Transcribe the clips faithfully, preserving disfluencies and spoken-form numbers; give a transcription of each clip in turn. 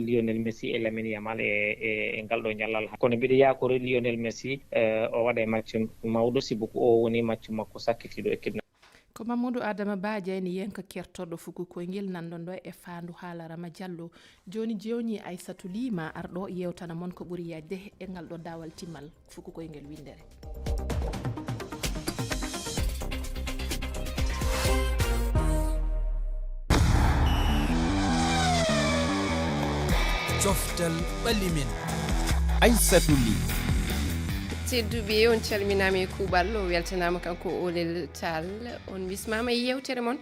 Lionel Messi e Lamine Yamal e, e, e ngal ɗo ñallal. Kono mbiɗo yaakori Lionel Messi, eh, o waɗa e match mawɗo, sibu ko o woni match makko sakkitiiɗo équipe. Ko Mamadou Adama Ba jeyni yenka kertorɗo fuku koyngel nanɗon ɗo e faandu haala Rama Diallo. Jooni jooni Aysatu Lima arɗo yewtana mon ko ɓuri yajde e ngal ɗo daawal timmal fuku koyngel winndere. Coftal ɓalli men. Aysatu Ly. Tedduɓe, on calminaama e kuuɓal, o weltanaama kanko Olel Tall. On bismaama e yewtere mon.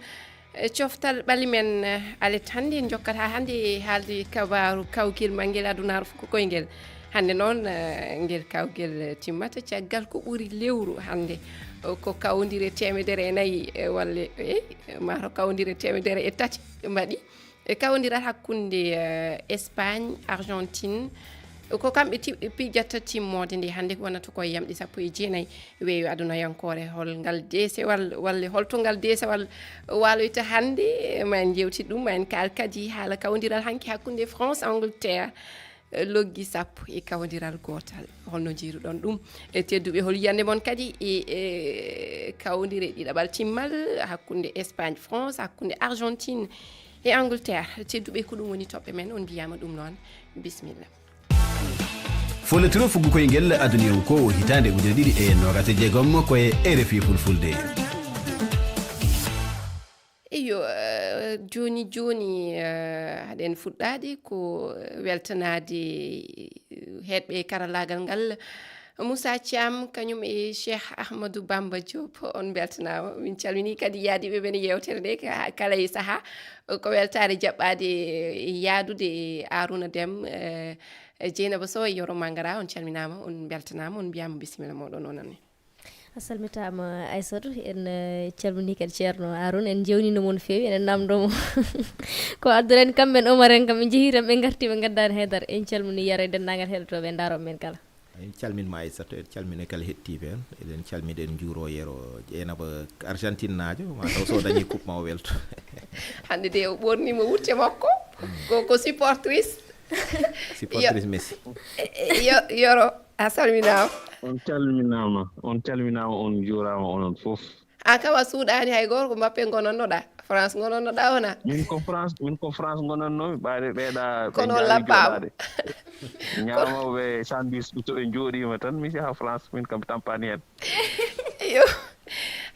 E coftal ɓalli men, eh, alet hannde en jokkat haa hannde e haalde kabaaru kawgel mangel adunaaru fof ko koyngel. Hannde noon, eh, ngel kawgel timmata caggal ko ɓuri lewru hannde. O, ko kawndire teemedere e nayi, eh, walla, eh, maa to kawndire teemedere e tati mbaɗi. E kawdiral hakkunde, eh, Espagne, Argentine. Ko kamɓe ti-, pijata timmoode nde hannde ko wonata ko e yamɗe sappo e jeenayi. Weeyo adunayankoore, hol ngal deesewal, walla hol to ngal deesewal waaloyta hannde? Ma en njeewti ɗum, ma en kaal kadi haala kawdiral hanki hakkunde France, Angleterre, eh, loggi sappo e kawdiral gootal. Holno njiiruɗon ɗum? E tedduɓe, hol yiyannde mon kadi e, e kawdire ɗiɗaɓal timmal hakkunde Espagne, France, hakkunde Argentine e Angleterre? Tedduɓe, ko ɗum woni toɓɓe men, on mbiyaama ɗum noon. Bisimilla. Foletiro fuggu koyngel aduniyankoowo hitaande ujine ɗiɗi e noogas e jeegom ko e R F I Fulfulde. Iyo, eh, jooni jooni, eh, haɗen fuɗɗaade ko weltanaade heɗɓe karallaagal ngal. Moussa Thiam, kañum e Cheikh Ahmadou Bamba Diop, on mbeltanaama. Min calminii kadi yaadiiɓe men e yeewtere nde ka-, kala e sahaa. Ko weltaare jaɓɓaade yaadude e Arouna Deme, eh, Dieynaba Sow e Yoro Mangara, on calminaama, on mbeltanaama, on mbiyaama bisimilla mooɗon onon ne. A salmitaama, Aysatu. En, eh, calminii kadi Ceerno Arouna, en njeewniino mo no feewi, eɗen naamndoo mo ko adduɗen kamɓe en Omar en kam, ɓe njehii tan, ɓe ngartii, ɓe ngaddaani haydara. En calminii Yero e denndaangal heɗotooɓe e ndaarooɓe men kala. En calminii ma, Aysatu, en calminii kala heɗtiiɓe en. Eɗen calmina, en njuuroo Yero Dieynaba, Argentine naajo, ma taw so o dañii coupe ma o welto. Hannde de o ɓoornii mo wutte makko. Mm. Ko, ko supportrice. Supportrice Yo-, Messi. Yo-, Yoro, a salminaama. On calminaama, on calminaama, on njuuraama onon fof. An kam a suuɗaani hay gooto, ko Mbappé ngonannoɗaa. France ngonannoɗaa wona? Min ko France, min ko France ngonannoomi, ɓaade ɓeeɗa ɓe Kono njaawi lappaama. Jooɗaade. Ñaamooɓe sandwich, so ɓe njooɗiima tan, mi yaha France, min kam mi tampaani heen. Iyo.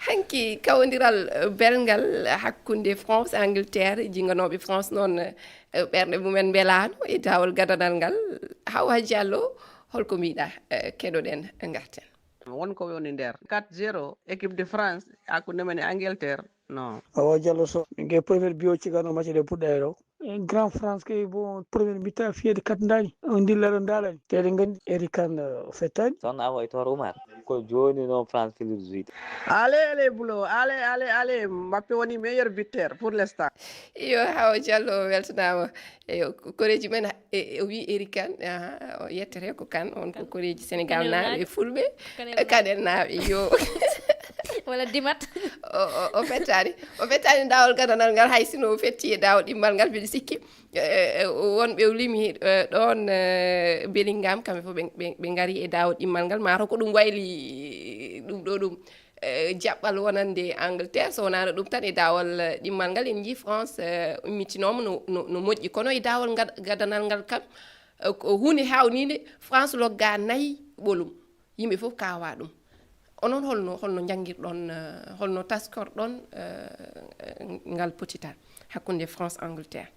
Hanki kawondiral, eh, belngal hakkunde France, Angleterre, jinnganooɓe France noon, eh, ɓerɗe mumen mbelaano e daawol gadanal ngal. Hawa Diallo, holko mbiɗa, eh, keɗoɗen, ngarten. Won ko woni nder quatre zéro, équipe de France, hakkunde men e Angleterre, non. Awa Diallo Sow, min kay premier bio cigano match de puɗɗa e ɗo. Eh, Grand France kay, bon, premier mi-temps fiyede katndani. On dilla ɗo ndalani. Te eɗen nganndi Eric Kane, eh, o fettaani. Sokhna Awa e Toor Oumar. Ko jooni noon France filiri jouer. Allez, allez, Boulot, allez, allez, allez. Mbappé woni meilleur buteur pour l'instant. Iyo, Hawa Diallo, weltanaama. Eyo, ko-, koreeji men, e, e, o wii Eric Kane, aha, o yettete ko Kane, on ko koreeji Senegal naaɓe, Fulɓe, Kanel naaɓe, iyo. Walla Dimat. O, o, o fettaani, o fettaani daawol gadanal ngal, hay sino o fetti e daawol ɗimmal ngal, mbiɗa sikki, e, e, wonɓe o limi, e, ɗoon, e, Bellingham, kamɓe fof ɓe, ɓe, ɓe ngari e daawol ɗimmal ngal, maa taw ko ɗum wayli ɗum ɗo ɗum. Eh, jaɓɓal wonande Angleterre, so wonaano ɗum tan e daawol, eh, ɗimmal ngal, en njii France, eh, ummitinooma no, no, no moƴƴi, kono e daawol ngad-, gadanal ngal kam, eh, ko huunde haawniinde, France logga nayi ɓolum. Yimɓe fof kaawaa ɗum. Onon holno, holno njanngirɗon, eh, holno taskorɗon, eh, ngal potital hakkunde France, Angleterre?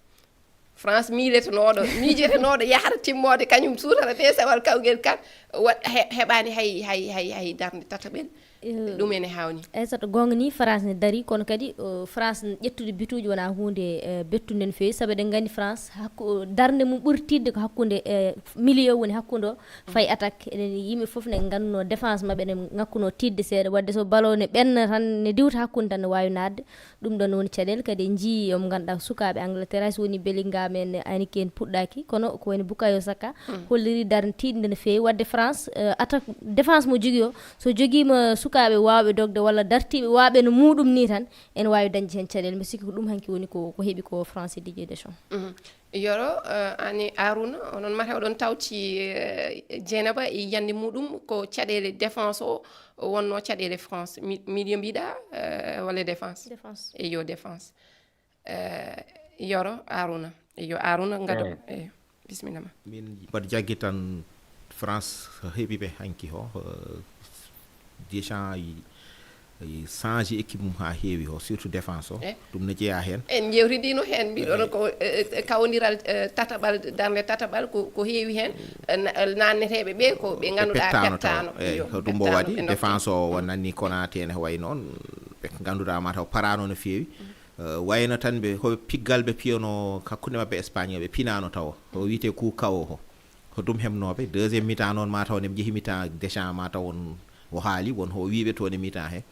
France miiletenooɗo, miijetenooɗo yahata timmoode, kañum suutata peesawal kawgel kan, wa-, he-, heɓaani hay, hay, hay, hay darnde tataɓel. Eh, ɗum ene haawni. Eyi, so to goonga ni, France ne darii, kono kadi, o, France ƴettude bituuji wonaa huunde, eh, bettunde no feewi, sabu eɗen nganndi France, hakku-, darnde mum ɓuri tiiɗde ko hakkunde, eh, milieu woni hakkunde o, fayi attaque. Eɗen, yimɓe fof ne ngannduno défense maɓɓe, ne ngakkuno tiiɗde seeɗa, waɗde so ballon ne ɓenna tan, ne diwta hakkunde tan, ne waawi naatde. Ɗum ɗon woni caɗeele kadi en njiyii, omo ngannduɗaa sukaaɓe Angleterre, hay so woni Bellingham en, Harry Kane puɗɗaaki, kono ko woni Bukayo Saka holliri darnde tiiɗnde no feewi. Waɗde France, eh, attaque, défense mo jogii o, so jogiima, sukaaɓe waawɓe dogde walla dartiiɓe waawɓe no muuɗum nii tan, ene waawi dañde heen caɗeele. Mbiɗa sikki ko ɗum hanki woni ko, ko heɓi ko Français Didier Deschamps. Mhm. Yoro, eh, ani Aruna, onon mate oɗon tawti, eh, Dieynaba e yiyannde muuɗum ko caɗeele défense o, o wonno caɗeele France. Mi-, miɗo mbiɗa, eh, walla défense? Défense. Eyo, défense. Eh, Yoro, Aruna. Eyo, Aruna, ngado. Eyo. Eyo. Bisimilla ma. Min mbaɗa jaggi tan France heɓi ɓe hanki ho, eh, Deschamps yi, yi change équipe mum ha heewi ho, surtout défense o. Eh. Ɗum ne jeeya heen. En njewtidino heen, mbiɗon ko, eh, eh, kawondiral, eh, tataɓal, darnde tataɓal ko, ko heewi heen. Eh, na-, eh, naanneteeɓe ɓe ko ɓe ngannduɗaa pettaano taw. Pettaano. Eyi, iyo, ko ɗum mbo pettaano waɗi, ɓe nokku. Défense o wonanni Konaté ne, ko wayi noon, ɓe ngannduɗaa mataw paraano no feewi. Eh, wayno tan ɓe, ko piggal ɓe piyono hakkunde maɓɓe Espagne, ɓe pinaano tawa. Ko wiyetee coup kawo ko. Ko ɗum heɓnooɓe. Deuxième mi-temps noon, mataw ne ɓe njehi mi-temps, Deschamps mataw won o haali, won o wiiɓe toon e mi-temps he.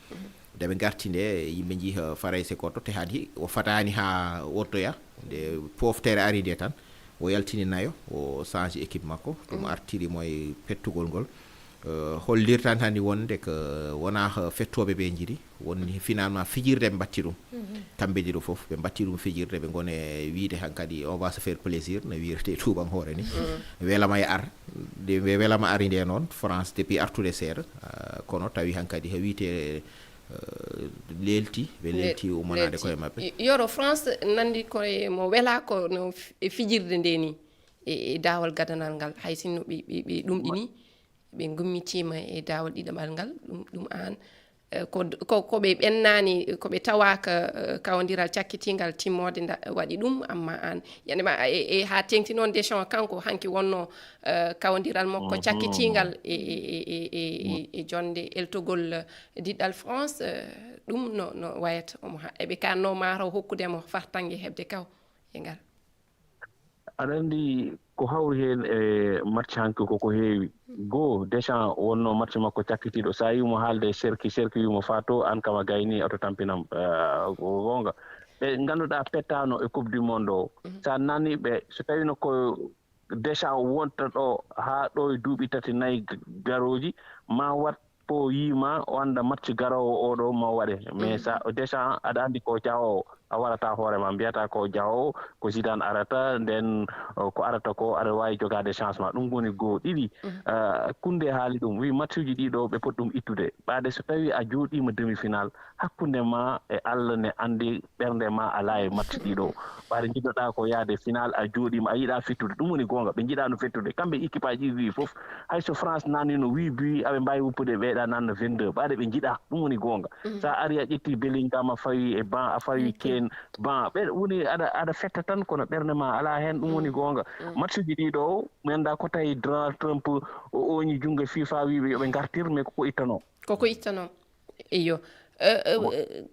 Nde ɓe ngarti nde, yimɓe njii, eh, Farayse goɗɗo, te haadi o fataani haa wottoya. Nde poftere ari nde tan, o yaltini nayo, o change équipe makko. Ɗum artiri mo e pettugol ngol. Eh, hollirta tan wonde ko wonaa, eh, fettooɓe ɓe njiɗi. Woni finalement fijirde ɓe mbatti ɗum. Kamɓe ɗiɗo fof, ɓe mbatti ɗum fijirde, ɓe ngoni e wiyde hankadi, "On va se faire plaisir", no wiyetee tuubankoore ni. Welama e ar. Nde ɓe welama ari nde noon, France depuis artude seeɗa, eh, kono tawi hankadi ko wiyetee, eh, leelti, ɓe leelti ummoraade koye maɓɓe. Yoro, France nanndi koye mo wela ko no f-, e fijirde nde ni, e, e daawal gadanal ngal, hay sinno ɓe, ɓe, ɓe ɗumɗini, ɓe ngummitiima e daawal ɗiɗaɓal ngal, ɗum, ɗum aan, eh, ko, ko, ko ɓe ɓennaani, ko ɓe tawaaka, eh, kawondiral cakkitiingal timmoode nda-, waɗi ɗum, amma aan, yande ma, e, e, haa teeŋti noon Deschamps kanko hanki wonno, eh, kawondiral makko cakkitiingal e, e, e, e, e, e, e jonde eltogol, eh, diɗɗal France, eh, ɗum no, no wayata omo ha-, eɓe kanno mataw hokkude mo fartaŋŋe heɓde kaw e ngal. Aɗa anndi ko hawri heen e match hanki ko ko heewi. Goo, Deschamps wonno match makko cakkitiiɗo. So a yii mo haalde e Cherki, Cherki wii mo, "Faa to, aan kam a gayni, a to tampinam." Eh, ko goonga. Ɓe ngannduɗaa pettaano e Coupe du Monde o. So a nanii ɓe, so tawiino ko Deschamps wonta ɗo haa ɗo e duuɓi tati, nayi g-, garooji, ma wat po yiima, o annda match garoowo oo ɗo ma waɗe. Mais sa, Deschamps, aɗa anndi ko jahoowo, a warata hoore ma, mbiyata ko jahoowo, ko Zidane arata, nden, o, ko arata ko, aɗa waawi jogaade chance ma. Ɗum woni goo. Ɗiɗi, ah, Koundé haali ɗum, wi matchuji ɗi ɗo ɓe poti ɗum ittude. Ɓaade so tawi a jooɗiima demi-finale, hakkunde ma e Allah ne anndi ɓernde ma alaa e match ɗi ɗo. Ɓaade njiɗnoɗaa ko yahde finale, a jooɗiima, a yiɗaa fettude. Ɗum woni goonga, ɓe njiɗaano fettude. Kamɓe équipe aji ɗi fof, hay so France naanniino huit buts, aɓe mbaawi woppude ɓeyɗa naanna vingt-deux. Ɓaade ɓe njiɗaa, ɗum woni goonga. So a ari a ƴetti Bellingham, a fawi e banc, a fawi Kane, banc. Ɓe woni aɗa, aɗa fetta tan, kono ɓernde ma alaa heen, ɗum woni goonga. Matchuji ɗi ɗo, mi anndaa ko tawi Donald Trump o ooñi junngo FIFA, wii ɓe yo ɓe ngartir, mais ko ko ittanoo. Ko ko ittanoo. Eyo. Eh, eh,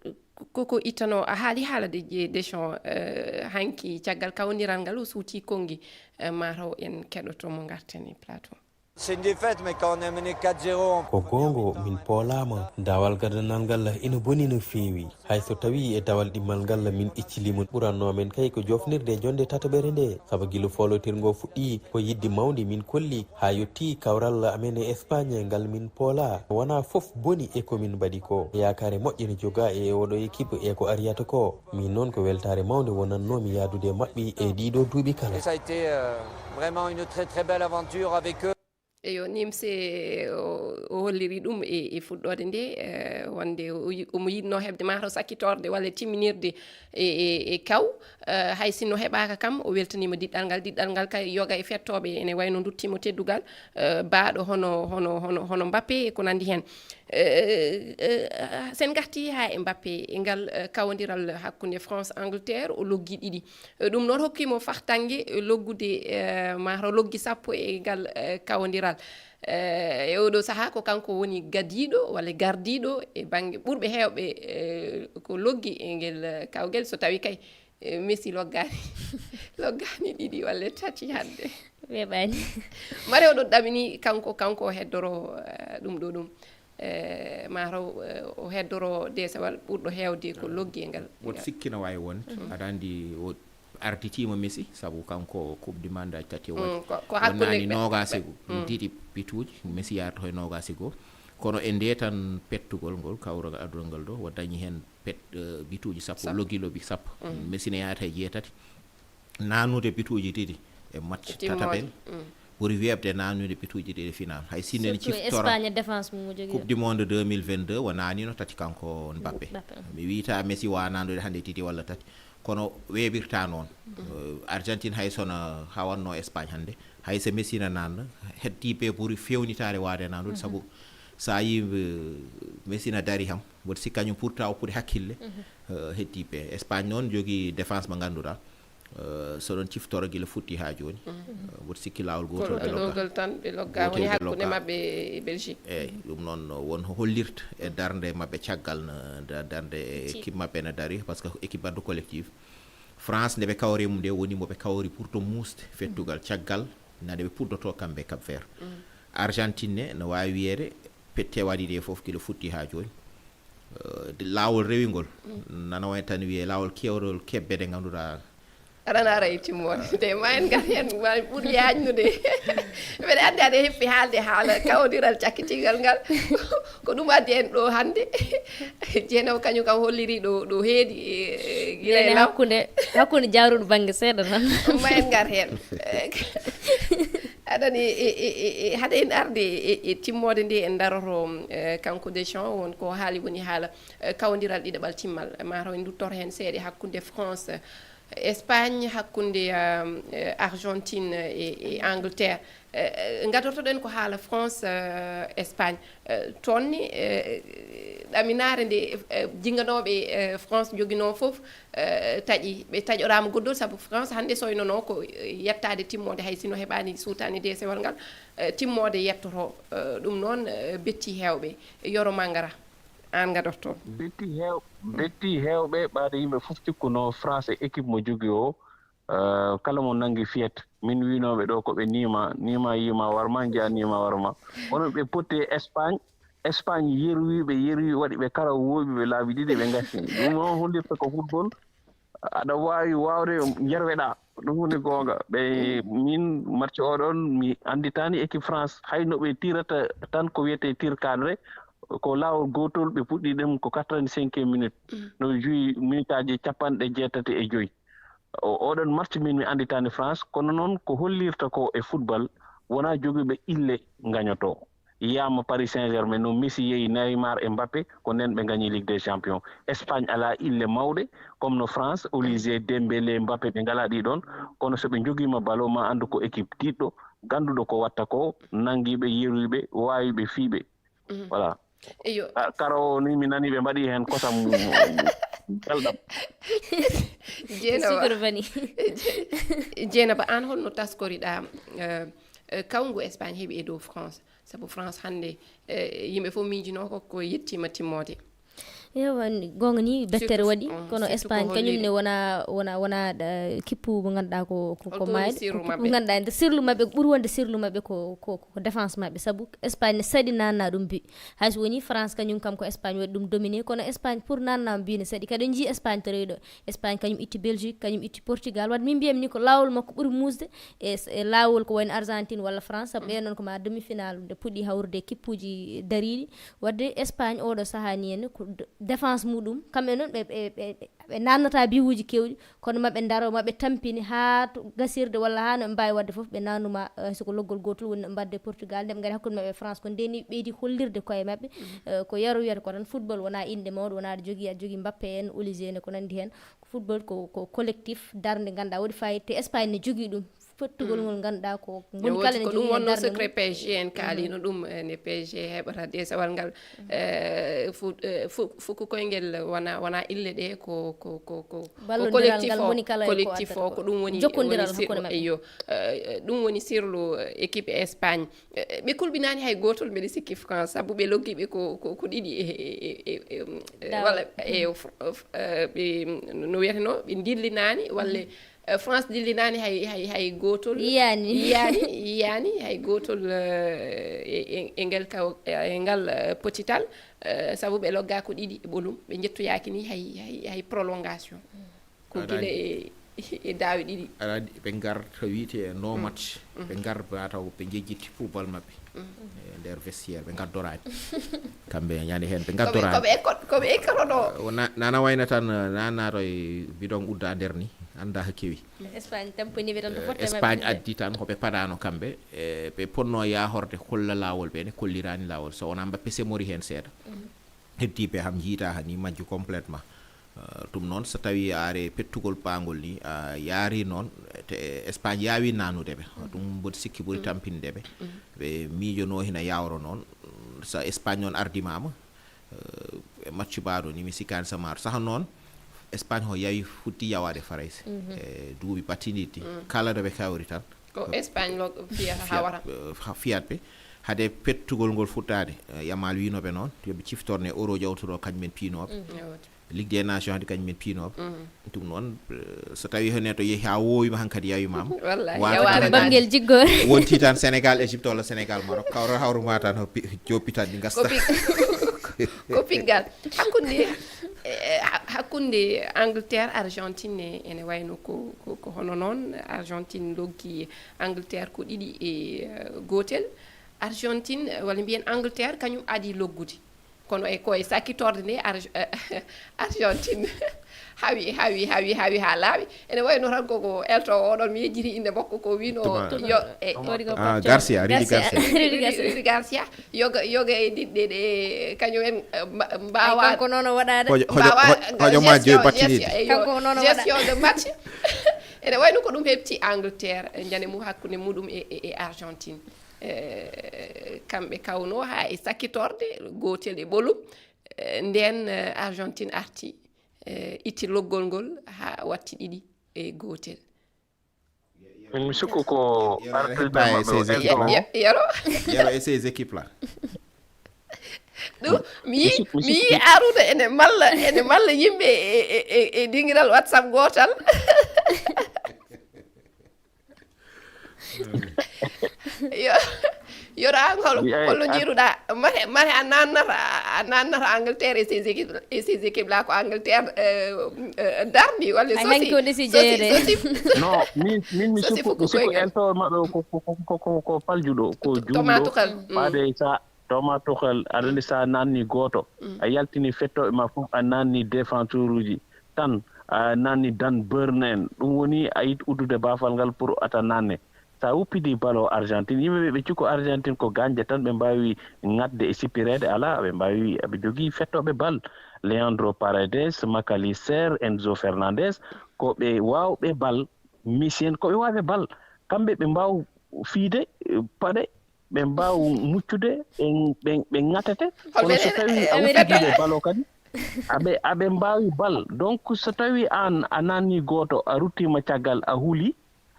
eh, ko ko ittanoo, a haali haala de, de, Deschamps, eh, hanki caggal kawondiral ngal o suuti konngi, eh, mataw en keɗoto mo ngarten e plateau. C'est une défaite, mais quand on est mené quatre zéro en Ko goonga, min poolaama. Daawal gadanal ngal ina boni no feewi. Hay so tawii e daawal ɗimmal ngal min iccilii mo, ɓurannoo men kay ko joofnirde e jonnde tataɓere nde. Sabu gila foolotirngo fuɗɗii, ko yiɗde mawnde min kolli, haa yettii kawral amen e Espagne ngal min poola. Wonaa fof boni e ko min mbaɗi ko. Yaakaare moƴƴe ne jogaa e oɗo équipe e ko ariyata ko. Min noon ko weltaare mawnde wonannoomi yahdude e maɓɓe e ɗiɗo duuɓi kala. Et ça a été, euh, vraiment une très, très belle aventure avec eux. Eyo, Nimse o, o holliri ɗum e, e fuɗɗoode nde, eh, wonde o yi-, omo yiɗno heɓde mataw sakkitorde walla timminirde e, e, e kaw. Eh, hay sinno heɓaaka kam, o weltaniima diɗɗal ngal. Diɗɗal ngal kay yoga e fettooɓe ene wayno nduttiimo teddugal, eh, baaɗo hono, hono, hono, hono Mbappé e ko nanndi heen. Eh, eh, eh, sen ngartii haa e Mbappé, e ngal, eh, kawondiral hakkunde France, Angleterre, o loggi ɗiɗi. Eh, ɗum noon hokkii mo fartaŋŋe, eh, loggude, eh, mataw loggi sappo e ngal, eh, kawondiral. Eh, e oɗo sahaa ko kanko woni gadiiɗo walla gardiiɗo e bannge ɓurɓe heewɓe, eh, ko loggi e ngel, eh, kawgel, so tawii kay, eh, Messi loggaani, loggaani ɗiɗi walla tati hannde. Weeɓaani. Mari oɗon ɗamini kanko, kanko o heddoro, eh, ɗum ɗo ɗum. Eh, mataw, eh, o heddoro deesewal ɓurɗo heewde ko loggi e ngal. Woto sikki no waawi wonde. Aɗa anndi o arditiima Messi, sabu kanko Coupe du Monde tati o waɗi. Mm, ko, ko hakkunde wonnaani ɓe, noogaas e ɓe, mm, ɗiɗi bituuji, Messi yaarata e noogaas e goo. Kono e nde tan pettugol ngol, kawral aduna ngal ɗo, o dañi heen pet, eh, bituuji sappo, sappo. Loggi lobbi sappo. Mm. Messi ne yaata e jeetati. Nanude bituuji ɗiɗi e match tataɓel. Mm. Ɓuri weeɓde nanude bituuji ɗiɗi final. Hay sinno en ciftora Espagne, défense mum o jogii. Coupe du monde deux mille vingt-deux, o nanino tati kanko Mbappé. Mbappé, mm. Mi wiyata Messi wa nanude hannde titi walla tati. Kono weeɓirta noon. Mm. Eh, Argentine hay sono hawanno Espagne hannde. Hay so Messi na nanna, heddiiɓe ɓuri feewnitaade waade nanude, mhm, sabu so a yii, eh, Messi na dari ham, mboɗo sikka kañum pour tawa pour hakkille, mhm, eh, heddiiɓe. Espagne noon jogii défense mo ngannduɗaa, eh, so ɗon ciftoro gila fuɗɗi haa jooni. Mhm. Eh, mboɗo sikki laawol gootol ɓe logga. Ɗowgal tan ɓe logga, gootol woni ɓe hakkunde logga. Maɓɓe e Belgique. Eeyi, ɗum noon won ko hollirta e darnde maɓɓe caggal na da-, darnde e équipe maɓɓe na dari, par ce que équipe baɗɗo collectif. France, nde ɓe kawri e mum nde, woni mo ɓe kawri pour to muusde fettugal caggal na nde ɓe puɗɗoto kamɓe Cap Vert. Mm. Argentine ne, no waawi wiyeede, pette waɗi ɗe fof gila fuɗɗi haa jooni. Eh, de-, laawol rewingol, mm, nana wayi tan wiyee laawol keewrol kebbe ɗe ngannduɗaa. Aɗana ara e timmoode. Te ma en ngar heen, ma en ɓur yaajnude. Mbeɗa anndi aɗa heppi haalde haala kawdiral cakkitingal ngal. Ko ɗum addi en ɗo hannde. Jeenaw kañum kam holliri ɗo, ɗo heedi, e, e, gila e Ene law. Hakkunde, hakkunde jaaruɗo bannge seeɗa tan. Ma en ngar heen. Aɗani, e, e, e, e, hade en arde e, e timmoode nde en daroto, e, kanko Deschamps, won ko haali woni haala, e, kawdiral ɗiɗaɓal timmal. Ma taw en nduttor heen seeɗa hakkunde France, Espagne, hakkunde, um, e, Argentine e, e Angleterre. Eh, eh, ngadortoɗen ko haala France, eh, Espagne. Eh, toon ni, eh, ɗaminaare nde, eh, jinnganooɓe, eh, France joginoo fof, eh, taƴi. Ɓe taƴoraama goddol, sabu France hannde soynonoo ko, eh, yettaade timmoode, hay sino heɓaani suutaani deesewal ngal, eh, timmoode yettoto. Eh, ɗum noon, eh, betti heewɓe. Yoro Mangara, aan ngadortoo. Betti heew-, betti heewɓe, ɓaade yimɓe fof cikkunoo France e équipe mo jogii o, eh, kala mo nanngi fiyat. Min wiinooɓe ɗo ko ɓe niima, niima yiima warma, njiya niima warma. Kono ɓe potti e Espagne, Espagne yerwi ɓe, yerwi, waɗi ɓe karaw, wooɓi ɓe laabi ɗiɗi, ɓe ngati. Ɗum noon hollirta ko football, aɗa waawi waawde, yerweɗaa. Ɗum woni goonga. Ɓe, min match o ɗon, mi annditaani équipe France, hay no ɓe tirata tan ko wiyetee tir cadré, ko laawol gootol ɓe puɗɗi ɗum ko quatre-vingt-cinquième minute. Mm. No joyi minutaaji capanɗe jeetati e joy. O, oɗon match min mi annditaani France, kono noon ko hollirta ko e football, wonaa jogiiɓe ille ngañoto. Yiyaama Paris Saint-Germain, no Messi yehi, Neymar e Mbappé, ko nden ɓe ngañi Ligue des Champions. Espagne alaa ille mawɗe, comme no France, Olise, Dembélé, Mbappé, ɓe ngalaa ɗi ɗon. Kono so ɓe njogiima ballon, ma anndu ko équipe tiiɗɗo, gannduɗo ko watta ko, nanngiiɓe, yeruiɓe, waawiɓe, fiiɓe. Mhm. Voilà. Eyo. Ah, kara o ni mi nani ɓe mbaɗi heen kosam belɗam. Jeenaba. Sucre vanille. Jeenaba, aan holno taskoriɗaa, eh, eh, kawngu Espagne heɓi e dow France? Sabu France hannde, eh, yimɓe fof miijinoo ko, ko yettiima timmoode. Ewa, goonga ni, bettere waɗi, mm, kono surtout Espagne ko kañum holliiɓe ne wona, wona, wona, eh, kippu mo ngannduɗaa ko, ko, ko holko woni maayde, sirru ko kippu mo maɓɓe? Ngannduɗaa nde sirlu maɓɓe, ko ɓuri wonde sirlu maɓɓe ko, ko, ko défense maɓɓe, sabu Espagne ne saɗi nanna ɗum bi. Hay so woni France kañum kam ko Espagne waɗi ɗum dominé, kono Espagne pour nanna ɗum bi ne saɗi. Kadi en njii Espagne to rewi ɗo. Espagne kañum itti Belgique, kañum itti Portugal. Wadde min mbiyami ni ko laawol makko ɓuri muusde e, e laawol ko wayno Argentine walla France, sabu ɓen noon ko ma demi-finale nde puɗɗi hawrude e kippuuji dariiɗi. Wadde Espagne oɗo sahaa ni en ko d-, défense muɗum, kamɓe noon ɓe, ɓe, ɓe, ɓe nannata biwuuji keewɗi, kono maɓe ndaro, maɓe tampini haa to gasirde walla haa no ɓe mbaawi waɗde fof, ɓe nannuma, eh, soko loggol gootol woni no ɓe mbaɗde Portugal, nde ɓe ngari hakkunde maɓɓe e France, ko ndeni ɓeydi hollirde koye maɓɓe, eh, ko yaro wiyata ko tan football wonaa innde mawɗo, wonaa aɗa jogii, aɗa jogii Mbappé en, Olise en e ko nanndi heen. Football ko, ko collectif, darnde ngannduɗaa waɗi fayida, te Espagne ne jogii ɗum, fottugol ngol ngannduɗaa ko ngoni kala ne ko ɗum jogii wonno darnde mum. Secret P S G en kaalino ɗum, eh, ne P S G heɓata desewal ngal. Eh, fu-, eh, fu-, fuku koyngel wona, wona ille ɗe ko, ko, ko, ko, ko ballondiral collectif ngal o, moni kala e ko collectif addata o, ko ko ɗum woni, jokkondiral woni sir-, hakkunde maɓɓe. Eyo, eh, ɗum woni sirlu, eh, équipe Espagne. Eh, ɓe kulɓinaani hay gootol, mbeɗa sikki France, sabu ɓe loggiiɓe ko, ko, ko ɗiɗi e, e, e, e, e, Daawa. Walla e, fr-, fr-, eh, ɓe, no wiyateno, ɓe ndillinaani, walla, eh, France ndillinaani hay, hay, hay gootol. Yiyaani. Yiyaani, yiyaani hay gootol, eh, e, e, e ngel kaw-, e ngal, eh, potital, eh, sabu ɓe loggaa ko ɗiɗi e ɓolum, ɓe njettoyaaki ni hay, hay, hay prolongation. Ko gila e, e daawe ɗiɗi. Aɗa anndi ɓe ngar to wiyetee no match, ɓe ngar mataw ɓe njejjiti football maɓɓe e nder vestiaire, ɓe ngaddoraani. Kamɓe ñande heen ɓe ngaddoraani. Koɓe ekkoto ɗo. Nana wayna tan, nana to e bidon udda nder ni, annda ha kewi. Espagne tampini ɓe tan to fotte maɓɓe. Espagne addi tan ko ɓe paɗano kamɓe, e ɓe ponno yahorde kolla lawol, ɓe ne kollirani lawol, so wona Mbappe semori heen seeɗa. Heddiiɓe ham njiita hani majju complètement. Ɗum noon, so tawi a are pettugol paangol ni, a yaari noon, te Espagne yaawi nanude ɓe. Ɗum mboɗo sikki ɓuri tampinde ɓe. Ɓe miijono hina yawro noon. So Espagne noon ardimama, e match baɗo ni, mi sikkani samaro saha noon Espagne ho yawi futti yawade Farayse. E duuɓi battiniddi kala ɗo ɓe kawri tan ko Espagne lo fiya hawara. Fiyat ɓe hade pettugol ngol fuɗɗade. Yamal winoɓe noon yoɓe ciftorne euro jawtuɗo kañumen piinoɓe. Ligue des nations hade kañumen piinoɓe. Ɗum noon, so tawi hene to yehi ha wowima hankadi yawimama. Wallahi. Bangel jiggo. Wonti tan Sénégal Égypte walla Sénégal Maroc, kawra hawru ma tan hoppi joppi tan ɗi gasta. Ko piggal hakkunde, hakkunde Angleterre Argentine ene wayno ko ko hono noon. Argentine loggi Angleterre ko ɗiɗi e gotel. Argentine walla mbiyen Angleterre kañum adi loggude, kono e ko e sakkitorde nde Argentine hawi hawi hawi hawi ha laaɓi. Ene wayno tan koko elto oɗon mi yejjiti inde makko ko wino yo e Garcia, Rudi Garcia. Rudi Garcia yoga yoga e ɗiɗɗe ɗe kañum en mbawa ko noon o waɗade. Hojo ma joyi battiniɗe. Kanko ko noon o waɗa. Gestion de match. Ene wayno ko ɗum heɓti Angleterre, jane mum hakkunde muɗum e Argentine. Kamɓe kawno ha e sakkitorde gotel e ɓolum. Nden Argentine arti, itti loggol ngol ha watti ɗiɗi e gotel. Mi sikku ko artirɓe maɓɓe o elto o. Yero. Yero e ces équipes là. Ɗum mi yi mi yi Arouna ene malla ene malla yimɓe e e e dingiral WhatsApp gotal. Yo yo ɗo an holo holno jiiruɗa? Mate mate a nannata a nannata Angleterre e ses équipes e ses équipes là ko Angleterre darni walla sosi sosi. Non, min min mi sikku mi sikku elto maɓɓe ko ko ko ko paljuɗo ko juumɗo. Faade sa Thomas Tuchel, aɗa anndi so a naatnii gooto, a yaltinii fettooɓe maa fof, a naatnii défenseruuji tan, a naatnii Dan Burn en. Ɗum woni a yiɗi uddude baafal ngal pour ata naatne. So a wuppidii bal o Argentine, yimɓe ɓe ɓe cikku Argentine ko gaañde tan, ɓe mbaawi ŋatde e sippireede, alaa, ɓe mbaawi, eɓe njogii fettooɓe bal, Leandro Paredes, Mac Allister, Enzo Fernandes, ko ɓe waawɓe bal, Messi en, ko ɓe waawɓe bal. Kamɓe ɓe mbaaw fiyde paɗe, ɓe mbaaw muccude, ɓe ɓe ɓe ŋatete. Kono so tawi a wuttidiiɓe bal o kadi, aɓe aɓe mbaawi bal. Donc so tawi aan a naatnii gooto, a ruttiima caggal, a huli,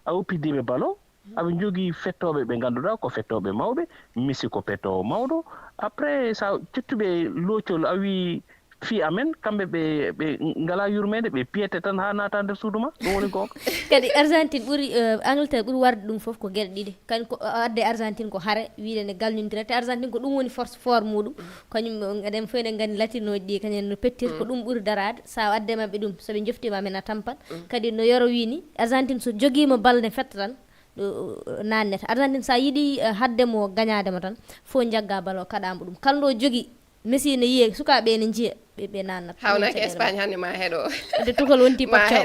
a woppidiiɓe bal o, aɓe njogii fettooɓe ɓe ngannduɗaa ko fettooɓe mawɓe, Messi ko pettoowo mawɗo. Après so a ƴettuɓe loocol, a wii fii amen, kamɓe ɓe ɓe ngalaa yurmeende, ɓe piyete tan haa naata nder suudu maa, ɗum woni goonga. Kadi Argentine ɓuri Angleterre ɓuri warde ɗum fof ko geɗe ɗiɗi, kañum ko adde Argentine ko hare, wiyde ne galñondira, te Argentine ko ɗum woni force fort muɗum, kañum eɗen fof eɗen nganndi latinooji ɗi kañum en no pettir, ko ɗum ɓuri daraade, so a adde maɓɓe ɗum, so ɓe njoftiima amen a tampat, kadi no Yoro wii ni, Argentine so jogiima bal ne fetta tan, ɗo naannete. Argentine so a yiɗi hadde mo gañaade mo tan, fof njagga bal o kaɗa mo ɗum, kala ɗo jogii. Messi ne yiye sukaaɓe ene njiya ɓe ɓe nannata. Hawnaki Espagne hannde ma heɗo. De Tuchel wonti paccaw.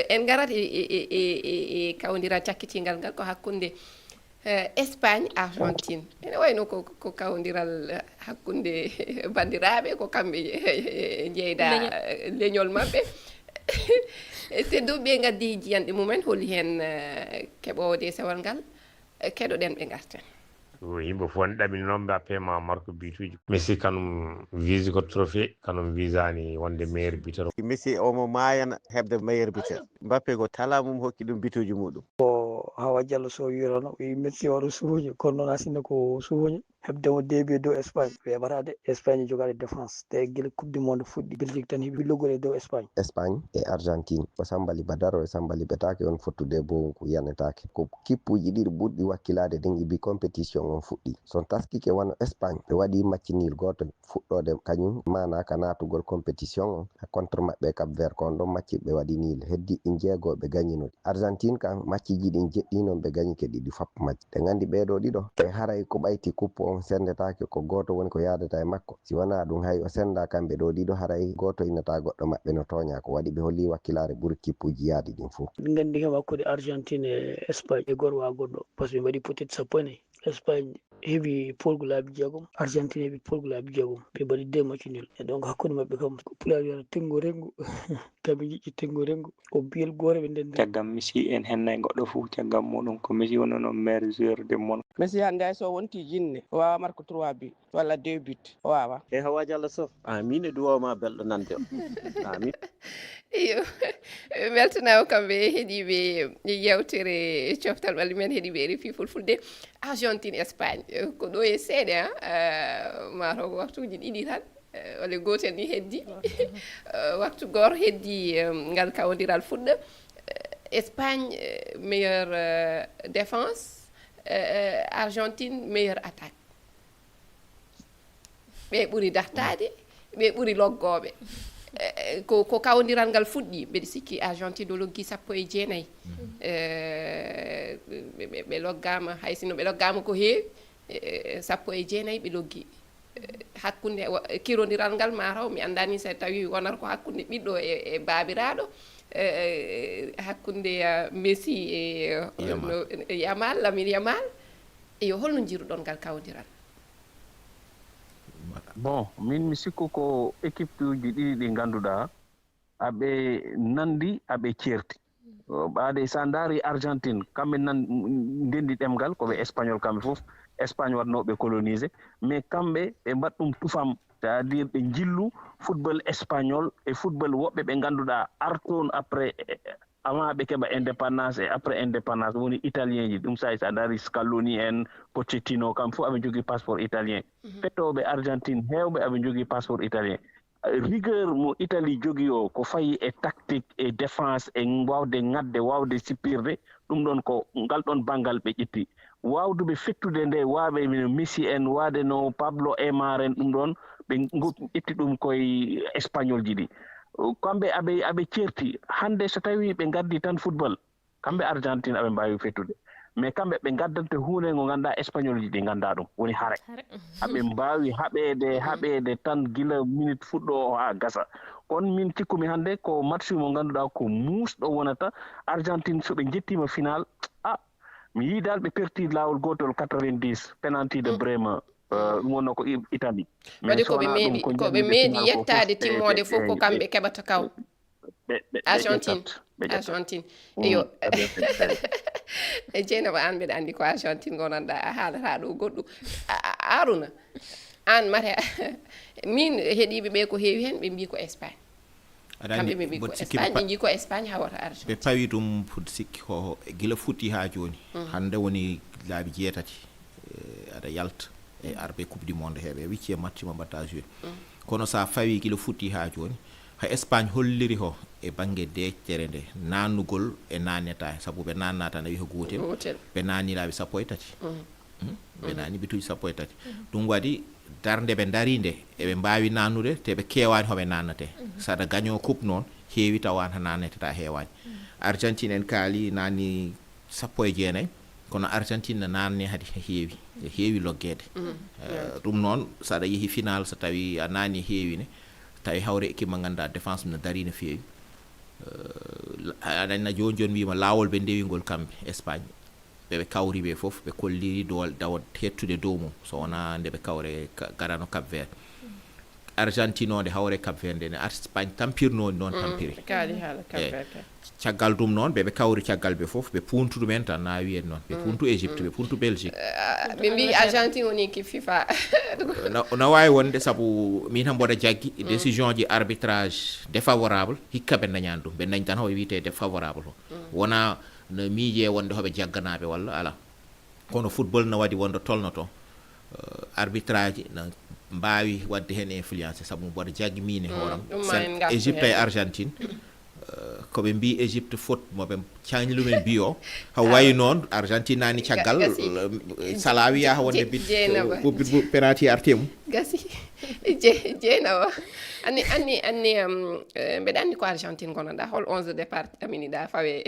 En ngarat e e e e e kawdiral cakkitingal ngal ko hakkunde Espagne Argentine. Ene wayno ko ko kawdiral hakkunde bandiraɓe ko kamɓe jeyda leñol maɓɓe. Tedduɓe ngaddi jiyanɗe mumen holi hen keɓowo desewal ngal. Keɗoɗen ɓe ngarten. Yimɓe fof ne ɗamini noon Mbappé ma marque bituji. Messi kanum vise ko trophée, kanum visani wonde meilleur buteur. Messi omo maayana heɓde meilleur buteur. Mbappé ko talent mum hokki ɗum bituji muɗum. Ko Hawa Diallo Sow wirono, wi Messi oɗo suuñi, kono noon asino ko suuñi. Heɓde mo deux buts dow Espagne, weeɓataa de. Espagne jogaade défense. Te gila Coupe du Monde fuɗɗi, Belgique tan heɓi pillugol e dow Espagne. Espagne e Argentine. O sambali ba daro e sambali betaake on fottude boowun ko yanetaake. Ko kippuuji ɗiɗi ɓurɗi wakkilaade ɗin ibi compétition on fuɗɗi. So on taskike wano Espagne, ɓe waɗi match nul gooto fuɗɗoode kañum maanaaka naatugol compétition on. Contre maɓɓe e Cap Vert, ko on ɗon macci ɓe waɗi nul. Heddi ɗin jeego ɓe gañino ɗi. Argentine kan, macciiji ɗin jeɗɗi non ɓe gañike ɗiɗi fap macci. Ɗen anndi ɓee ɗoo ɗiɗo, ɓe haray ko ɓayti kuppu on senndetaake, ko gooto woni ko yaadata e makko. Si wanaa ɗum, hay o senndaa kamɓe ɗoo ɗiɗo, haray gooto innata goɗɗo maɓɓe no tooñaa. Ko waɗi ɓe holli wakkilaare ɓuri kippuuji yaadi ɗin fof. Min nganndi kam hakkunde Argentine e Espagne e gorwa goɗɗo, parce que ɓe mbaɗi peut-être sappo e nayi. Espagne heɓi poolgu laabi jeegom, Argentine heɓi poolgu laabi jeegom. Ɓe mbaɗi deux match nul. E donc hakkunde maɓɓe kam, ko pulaar wiyata tenngo renngo. Kamɓe njiɗi tenngo renngo. Ko biyel gooto ɓe ndenndi. Caggal Messi en henna e goɗɗo fof, caggal muɗum ko Messi woni noon meilleur joueur du monde. Messi hannde hay so wonti jinne, o waawa marque trois buts walla deux buts, o waawa. E hawaaji Allah sof. Amin e duwaw ma belɗo nande o. Amin. Iyo, ɓe mbeltanaama kamɓe heɗiiɓe yewtere coftal ɓalli men heɗiiɓe R F I Fulfulde. Argentine, Espagne, ko ɗo e seeɗa, ah, eh, mataw ko waktuuji ɗiɗi tan, eh, walla gootel ni heddi. Eh, waktu goor heddi, eh, ngal kawondiral fuɗɗa. Eh, Espagne, eh, meilleure, eh, défense, eh, eh, Argentine, meilleure attaque. Ɓe ɓuri dartaade, ɓe ɓuri loggooɓe. Eh, ko, ko kawondiral ngal fuɗɗi, mbeɗa sikki Argentine o loggi sappo e jeenayi. Eh, ɓe, ɓe, ɓe loggaama, hay sinno ɓe loggaama ko heewi, eh, sappo e jeenayi ɓe loggi. Eh, hakkunde wa-, kirondiral ngal mataw, mi anndaani so tawi wonata ko hakkunde ɓiɗɗo e, e baabiraaɗo, eh, eh, hakkunde, ah, Messi e, Yamal. No, e Yamal, Lamine Yamal. Eyo, holno njiiruɗon ngal kawondiral? Bon, min mi sikku ko équipe uji ɗiɗi ɗi ngannduɗaa aɓe nanndi, aɓe ceerti. Ɓaade so a ndaari Argentine, kamɓe nan ndenndi ɗemngal, ko ɓe espagnol kamɓe fof, Espagne waɗnoo ɓe colonisé, mais kamɓe ɓe mbaɗ ɗum tufam, c'est-à-dire ɓe njillu football espagnol e football woɓɓe ɓe ngannduɗaa artoon après, avant ɓe keɓa indépendance e après indépendance, woni italien ji. Ɗum sa'i so a ndaari Scaloni en, Pochettino, kamɓe fof aɓe njogii passeport italien. Petooɓe Argentine heewɓe aɓe njogii passeport italien. Rigueur mo Italie jogii o, ko fayi e tactique, e défense, e waawde ŋadde, waawde sippirde, ɗum ɗon ko ngal ɗon banngal ɓe ƴetti. Waawduɓe fettude nde, waawɓe no Messi en, waawde no Pablo Aimar en, ɗum ɗon ɓe ngo-, ƴetti ɗum koye espagnol ji ɗi. Kamɓe aɓe, aɓe ceerti. Hannde so tawii ɓe ngaddi tan football, kamɓe Argentine aɓe mbaawi fettude. Mais kamɓe ɓe ngaddante huunde ngo ngannduɗaa espagnol ji ɗi nganndaa ɗum, woni hare. Hare. Aɓe mbaawi haɓeede, haɓeede tan gila minute fuɗɗo o haa gasa. Kono min cikkumi hannde ko match mo ngannduɗaa ko muusɗo wonata. Argentine so ɓe njettiima final, ah, mi yii dal ɓe perti laawol gootol quatre-vingt-dix, penalty de Bremer. Eh, ɗum wonno ko I-, Italie. Mais waɗi ko ɓe meeɗi, ko ɓe meeɗi yettaade timmoode fof ko kamɓe keɓata kaw. Ɓe, ɓe, ɓe Argentine. Ƴettat, ɓe ƴettat. Argentine. Mm, iyo. Ɓe ƴettat. E Jeynaba, aan mbeɗa anndi ko Argentine ngonanɗaa, a haalata ɗo goɗɗum. A, a, Aruna, aan mate, min heɗiiɓe ɓe ko heewi heen, ɓe mbii ko Espagne. Aɗa anndi, kamɓe ɓe mbii ko Espagne, ɓe njii ko Espagne hawata Argentine. Ɓe pawi ɗum fuɗ sikki ko, ko gila fuɗɗi haa jooni. Mm. Hannde woni laabi jeetati, eh, aɗa yalta e arɓe Coupe du Monde he, ɓe wicci e match mo mbaɗta joué. Mm. Kono so a fawi gila fuɗɗi haa jooni, ha Espagne holliri ho e bannge deeƴtere nde, naannugol e naanneta, sabu ɓe naanna tan, a wi ko gootel. Gootel. Ɓe naanni laabi sappo e tati. Mm. Hmm? Ɓe naanni bituuji sappo e tati. Mm. Ɗum waɗi darnde ɓe ndarii nde, eɓe mbaawi naannude, te ɓe keewaani hoɓe naannatee. Mm. So aɗa gañoo coupe noon, heewi tawa an naanneteta heewaani. Mm. Argentine en kaali naanni sappo e jeenayi, kono Argentine no naanne hadi heewi, e heewi loggeede. Mm. Eh, ɗum noon, so aɗa yehi final, so tawi a naanni heewi ne, tawi hawre équipe mo ngannduɗaa défense no darii no feewi. Eh, la-, aɗa anndi jooni jooni wiima laawol ɓe ndewi ngol kamɓe Espagne. Ɓe, ɓe kawri ɓe fof, ɓe kolliri dowal, dawal hettude dow mum, so wonaa nde ɓe kawre ka-, gadano Cap Vert. Argentine o nde hawre Cap Vert nde, ne Espagne tampirnoo noon tampiri. Kaali haala Cap Vert ka. Caggal ɗum noon, ɓe, ɓe kawri caggal ɓe fof, ɓe puntu ɗum en tan, na wiyen noon. Ɓe puntu Égypte, ɓe puntu Belgique. Ah, ɓe mbii Argentine woni équipe fifa. No, no waawi wonde, sabu min tan mboɗa jaggi décision ji arbitrage défavorable, hikka ɓe ndañaani ɗum. Ɓe ndañi tan hoɓe wiyetee défavorable o. Wonaa no miijee wonde hoɓe jagganaaɓe walla alaa. Kono football no waɗi wonde tolno toon. arbitrage na mbaawi waɗde heen influence, sabu mboɗo jaggi miin e hooram. Ɗum ma en ngartu Égypte heen. E Argentine, ko ɓe mbii Égypte faute mo ɓe cañli lumen bi o. Haw wayi noon Argentine naani caggal Gasi. Sala wiya wonde Je- bit jeenaba. Penalty artemu. Gasi. Je- jeenaba. Anni anni anni am, eh, mbeɗa anndi ko Argentine ngonanɗa, hol onze de départ aminiɗa fawe.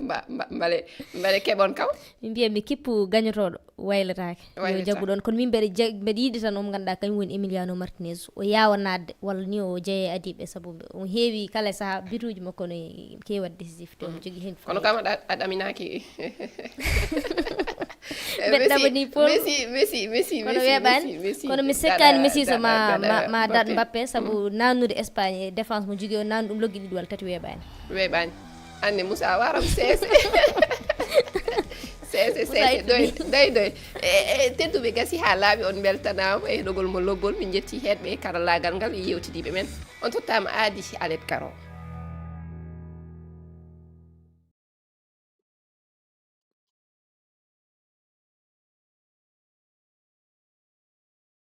Mba- mba- mbale mbale keɓon kaw. Min mbiya mi kippu gañotooɗo waylataake. Yo Waylata. Jaggu ɗoon, kono min mbeɗa jeg- mbeɗa yiɗi tan omo ngannduɗa kañum woni Emiliano Martinez, o yaawa naatde walla ni o jeeya adiiɓe, sabu o heewi kala saha bituuji makko no keewi waɗde décisif, te omo jogii heen. Kono kam aɗa aɗa aminaaki. Mbeɗa ɗaɓani Paul. Messi Messi Messi Kono Messi, weeɓaani. Messi, Messi. Kono mi sekkaani Daɗa- Messi so daɗa- ma daɗa ma- ma daɗ Mbappé. Mbappé, sabu naannude Espagne e défense mo jogii o, naannu ɗum loggi ɗiɗi walla tati weeɓaani. Weeɓaani. Anne Moussa waram seese. Seese Moussa seese itti doy ɗum. Doy doy. E e tedduɓe, gasi haa laaɓi, on mbeltanaama e heɗogol mo lobbol. Min njetti heɗɓe e karallaagal ngal e yewtidiiɓe men. On tottaama Aadi Alet Karo.